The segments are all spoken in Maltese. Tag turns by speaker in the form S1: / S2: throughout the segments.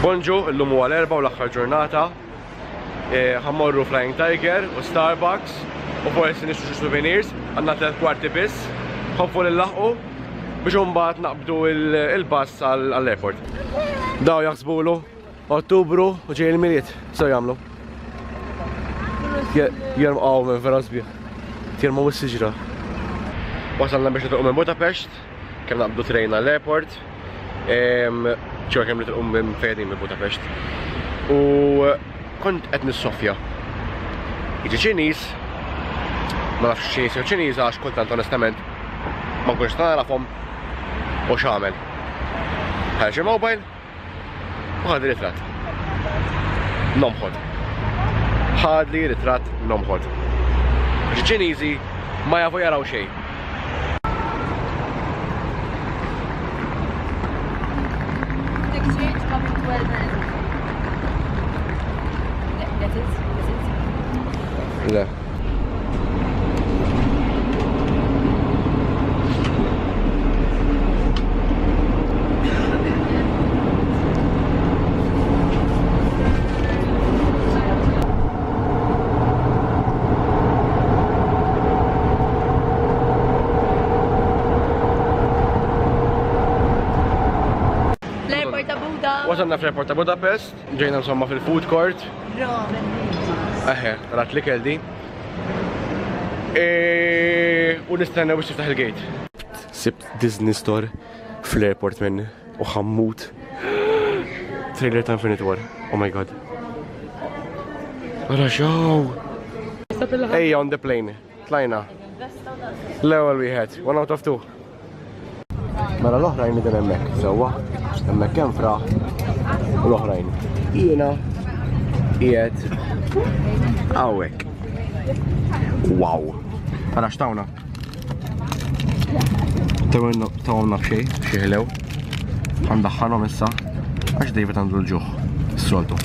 S1: Bonġu, illum huwa l-erba u l-aħħar ġurnata. E, ħammorru Flying Tiger u Starbucks u forsi nixtru xi souvenirs, għandna tliet kwarti biss. Ħoffu lil laħqu biex imbagħad naqbdu il-bus għall-airport. Daw jaħsbulu Ottubru u ġej il-Milied, so jagħmlu. Jermqaw minn vera sbieħ. Tirmaw is-siġra. Wasalna biex nitilqu minn Budapest, kemm naqbdu train għall-airport. ċewa kemm nitilqu minn fejn minn Budapest. U kont qed nissofja. Jiġi Ċiniż, ma nafx Ċiniż jew Ċiniża għax kultant onestament ma nkunx nagħrafhom u x'għamel. Ħareġ il-mobile, U ħadli ritratt. Nomħod. Ħadli ritratt nomħod. Ċiniżi ma jafu jaraw xejn. Le.
S2: L-airport ta' Buda.
S1: Wasalna fl-airport ta' Budapest, ġejna insomma fil-food court. Eħe, rat li keldi. E, u nistennew biex tiftaħ il-gate. Sibt Disney Store fl-airport minn u ħammut. Trailer ta' Infinite War. Oh my god. Ara xaw. Ejja on the plane. Tlajna. L-ewwel wieħed. One out of two. Mela l-oħrajn idin hemmhekk, sewwa. Hemmhekk hemm fra u l-oħrajn. Jiena qiegħed hawnhekk. Wow. Ara x'tawna. Tawna b'xej, xi ħlew. Għandaħħanhom issa għax David għandu l-ġuħ. Soltu.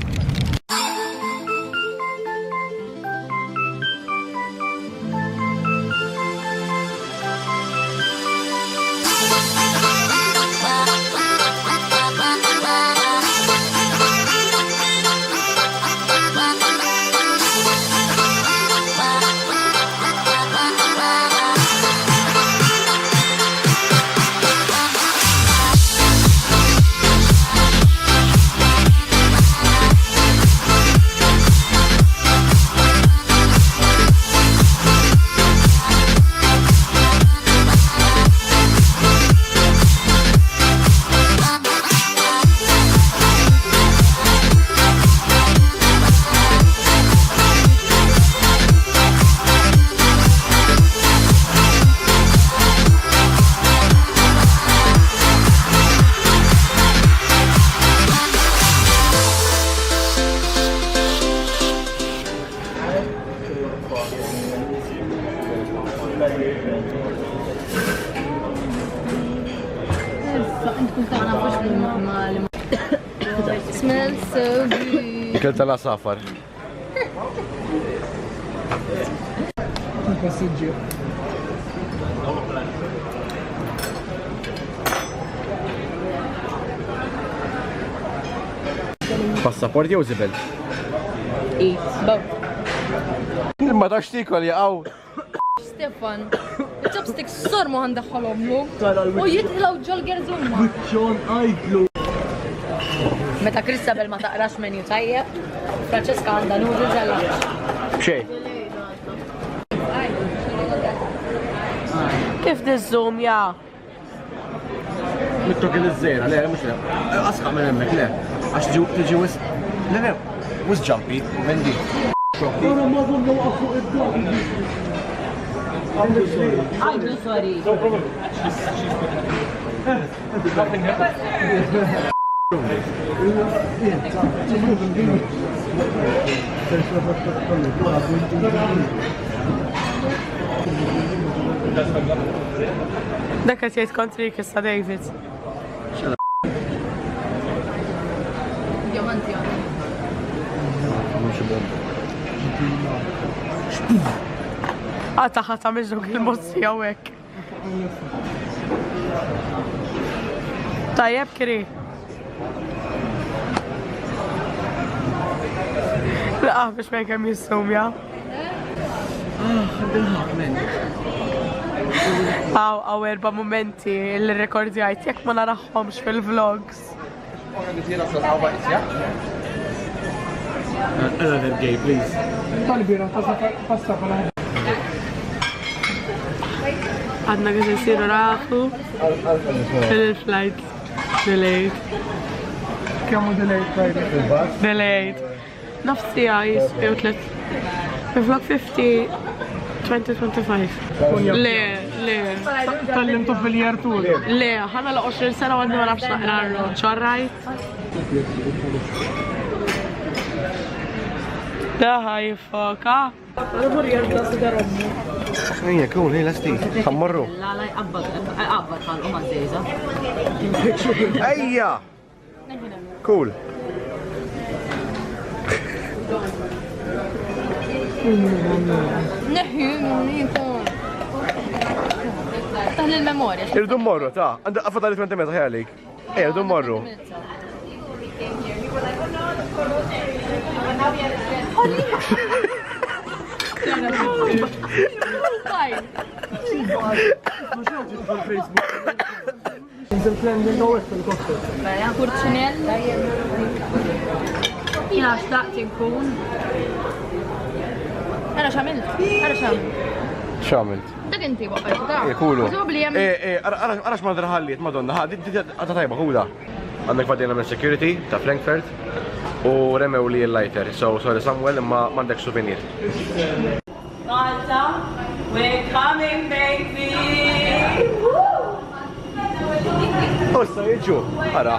S2: Smells so good.
S1: Ikel tal-asafar.
S3: Passiġġier.
S1: Passaport jew zibel?
S2: Eat both.
S1: Ma tax tikol jaqaw.
S2: Stefan, il-chopsticks sormu għandaħħalhomlu. U jitħlaw ġol gerzumma.
S3: John għajdlu.
S2: Meta Kristabel ma taqrax menu tajjeb, Francesca għandha noodles għal
S1: Xej.
S4: Kif tiżżumja?
S1: Mittok il-żejra, le, mux le. Asqa minn hemmhekk, le. Għax tiġi wis. Le, le, wis jumpy, minn di.
S3: Ora ma għomna waqaf fuq id-dar.
S4: Għajdu sorry. Dak qed jgħid kontrik issa David.
S2: Diamanti
S4: Għata ħata miġdok il-mozzi hawnhekk. Tajjeb kiri. Laqah biex ma jkemm jissumja. Għaw, għaw erba momenti li rekordjajt jekk ma naraħħomx fil-vlogs.
S1: Another gay, please.
S3: Tal-bira, passa pala.
S4: Għadna kif nsiru rafu fil-flight delayed.
S3: Kemm hu delayed Friday?
S4: Delayed. Nofs siegħa jew tliet. Vlog 50 2025. Le, le.
S3: Tallimtu fil-year tour.
S4: Le, ħana la 20 sena għadni ma nafx naqra r-roċ, alright? Daħa jifoka.
S1: Ejja, cool, ej, lesti. Ħammorru.
S2: La la jqabbad, jqabbad ħalqu ma' żejża.
S1: Ejja! Cool.
S2: Neħi, jkun. Taħli l-memorja.
S1: Irridu mmorru, ta' għandha qafa tal-20 meta ħajalik. Ejja, irridu mmorru.
S2: Purċinell. Jina xtaqt inkun. Ara x'għamilt? Ara x'għamilt?
S1: X'għamilt?
S2: Dak inti waqgħet ta'
S1: Eh, kulu.
S2: Żob li hemm
S1: Eh, eh, ara x'madra ħalliet, madonna, ħa, di għadha tajba, kula. Għandek fadejna minn security ta' Frankfurt u remew li l-lighter, so sorry Samuel, imma m'għandek souvenir.
S4: Malta, we're coming baby!
S1: Ossa jiġu, ara.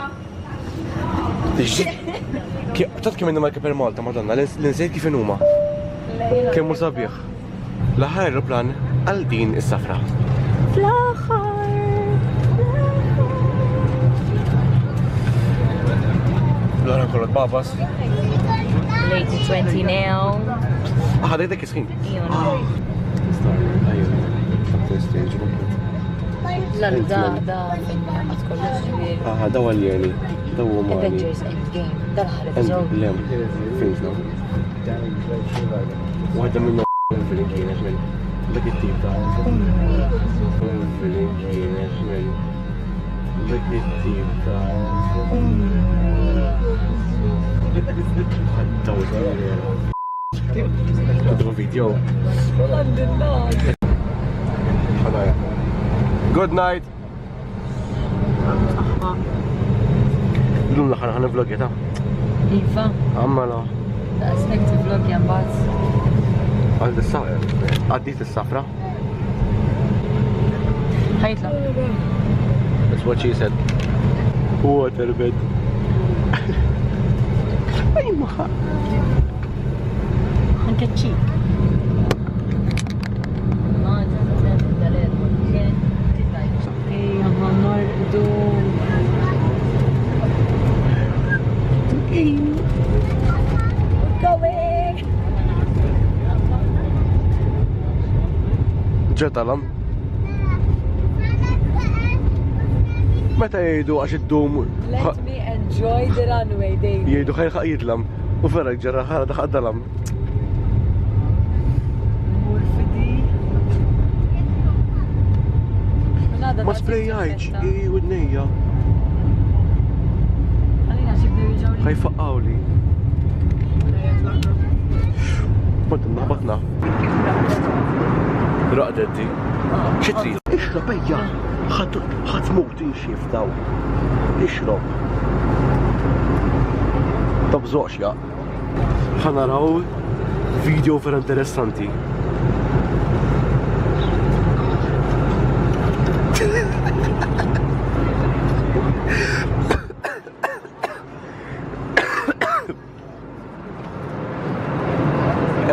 S1: Tat kemm innuma per Malta, madonna, l-insejt kif inhuma. Kemm hu sabiħ. L-aħħar aeroplan għal din is-safra.
S2: Fl-aħħar.
S1: L-oħra kollu babas.
S2: Late 20 now.
S1: Ah, dak dak isħin.
S2: La da da għad kollox ġifieri.
S1: Ah, daw għal-jeni. Daw huma.
S2: Avengers Endgame, dal-aħħar episodju.
S1: Le, films no. Waħda minnhom Wolverine kienet minn dak it-tip ta' Wolverine kienet minn dak it-tip ta' Daw video. Good night. Illum l-aħħar ħan vlogja ta'
S2: Iva,
S1: Għamma la.
S2: daqshekk tivlogja mbagħad.
S1: Għal għaddit is-safra.
S2: Ħajtla.
S1: That's what she said. Waterbed. Ay, maħa.
S2: Ħankeċċik. Ejja, ħa norqdu. Going!
S1: Ġetalam. Meta jgħidu għax id-dum
S2: Let me enjoy the runway, baby.
S1: jgħidu ħajħaq jidlam u vera ġara ħara daħaq dalam. Ma sprejjajċ, i u d-nejja.
S2: Għalina xibdew jiġu
S1: Ħajfaqqawli. Madonna, ħbatna. Raqdet di. Xi trid? Ixrob ejja. Ħadd tmut inxif daw. Ixrob. Tabżoqx ja. Ħa naraw video vera interessanti.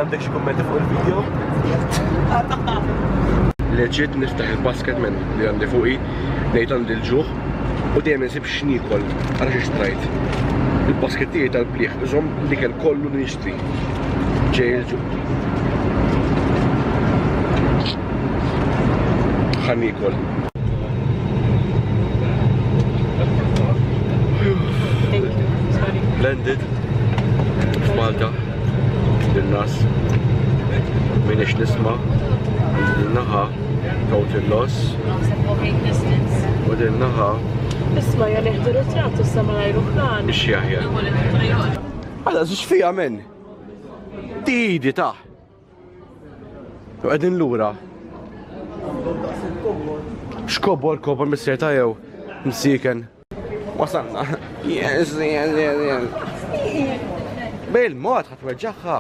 S1: Għandek xi kummenti fuq il-video? Leġit niftaħ il-basket minn li għandi fuqi, ngħid għandi l-ġuħ u dejjem insib x'niekol għal xi xtrajt. Il-basket tiegħi tal-bliħ iżomm l-ikel kollu li nixtri. Ġej il-ġuħ. Ħa niekol.
S4: Thank you. Sorry.
S1: Landed f'Malta. Din nas. Minix nisma. Din naħa total loss. U din naħa.
S4: Isma' ja nieħdu ritratt u sama l-ajruplan.
S1: Ixi aħjar. Għala, x'fija men? Tidi ta' U qegħdin lura. X'kobor kobor missier ta' jew msiken. Wasalna. Yes, yes, yes, yes. Bil-mod ħadd weġġaħħa.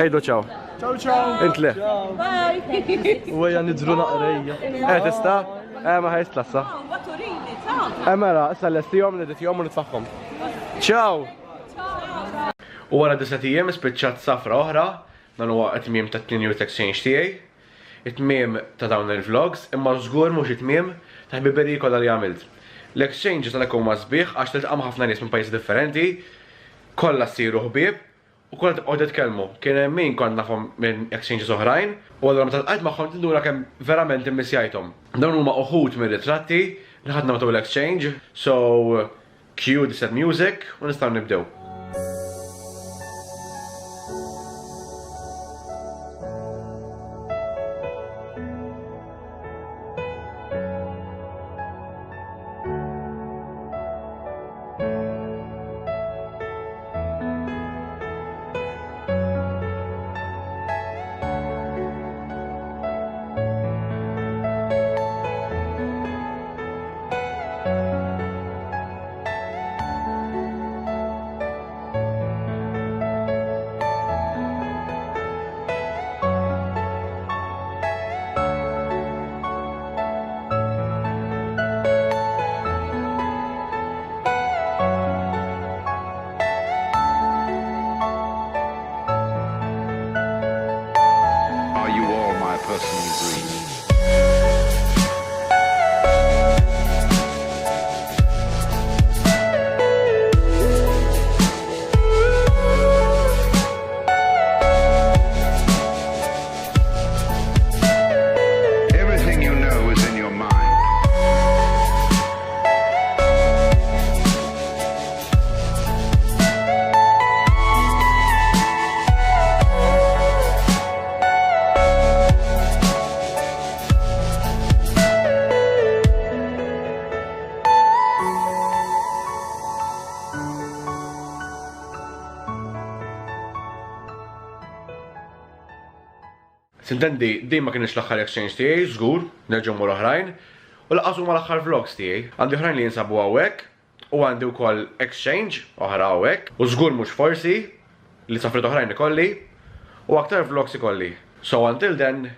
S1: Ejdu ċaw.
S3: Ciao ciao.
S1: Int le.
S4: Bye.
S5: U għajja nidru naqrejja.
S1: Eh tista? Eh ma ħajst lassa. Eh mela, issa l-estijom, l-editjom u nitfaħħom. Ciao! U wara disa' ijiem spiċċat safra oħra, dan huwa t-tmiem tat-tieni Youth Exchange tiegħi, it-tmiem ta' dawn il-vlogs, imma żgur mhux it-tmiem ta' ħbiberiji kollha li għamilt. L-exchanges għalhekk huma sbieħ għax tiltaqa' ma' ħafna nies minn pajjiżi differenti, kollha ssiru ħbieb u kollha tibqgħu titkellmu. Kien hemm min kont nafhom minn exchanges oħrajn u allura meta ltqajt magħhom tinduna kemm verament immissjajthom. Dawn huma uħud mir-ritratti li ħadna matul l-exchange, so Cue the sad music u nistgħu nibdew.
S6: Are you all my personal dreams? Everything you know is in your mind.
S1: Sintendi, din ma kienx l-aħħar exchange tiegħi, żgur, nerġgħu mmur oħrajn, u lanqas huma l-aħħar vlogs tiegħi. Għandi oħrajn li jinsabu hawnhekk, u għandi wkoll exchange oħra hawnhekk, u żgur mhux forsi li safrit oħrajn ikolli, u aktar vlogs ikolli. So until then,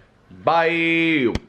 S1: bye!